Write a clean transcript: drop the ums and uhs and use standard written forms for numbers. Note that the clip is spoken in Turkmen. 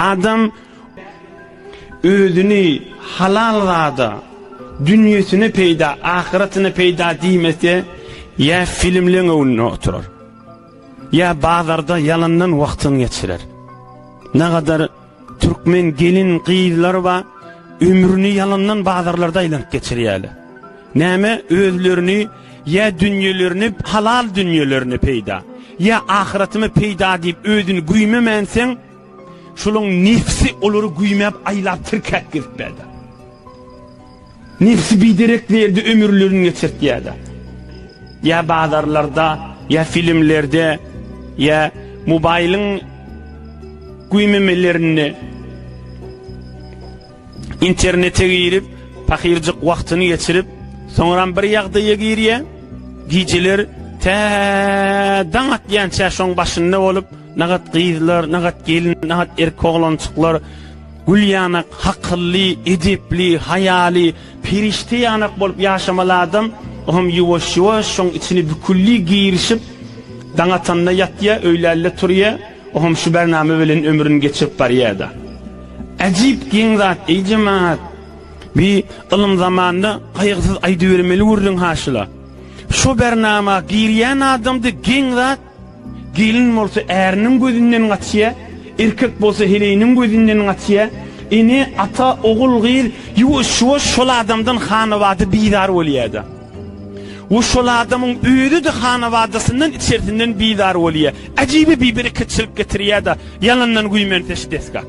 Adam özüni halal zada, dünýesine peýda, ahyratyna peýda diýmese, ýa filmleň öňünde oturar, ýa bazarda ýalandan wagtyny geçirer. Nagadar türkmen gelin gyzlary bar, ömrüni ýalandan bazarlarda aýlanyp geçirýärler. Näme özlerini ýa dünýelerini halal dünýelerini peýda, ýa ahyratymy peýda diýip özüni güýmemänseň, Şolaň nebsi olary güýmäp aýlap tirkäp gezip bärde. Nebsi biderek ýerde ömürlerini geçirtýärde. Ýa bazarlarda, ýa filmlerde, ýa mobaýlyň güýmemelerinde Internete girip, pahyrjyk wagtyny geçirip, soňram bir ýagdaýa girýär, gijeler tä daň atýança şoň başynda bolup, nagat gyzlar, nagat gelin, nagat erkek oglanjyklar gül ýanak, hakylly, edepli, haýaly, perişde ýanak bolup ýaşamaly adam, oňam ýuwaş-ýuwaş şoň içine bükülli girişip, daň atanda ýatýar, öýlände turýar. Oňam şu bernama bilen ömrüni geçirip barýada. Äjip geň zat eý jemagat. Bi ylym zamanda gaýgysyz aýdybermeli gürrüň haşyla. Şo bernama girýän adamda geň zat, gelin bolsa äriniň gözünden gaçýa, erkek bolsa heleýiniň gözünden gaçýa, ene, ata, ogul, gyz ýuwaş-ýuwaş şol adamdan hanabada bizar bolýada. We şol adamyň özi-de hanabadasyndan içersinden bizar bolýa. Äjibi bibereketçilik getirýä-de, ýalandan güýmense şu desga.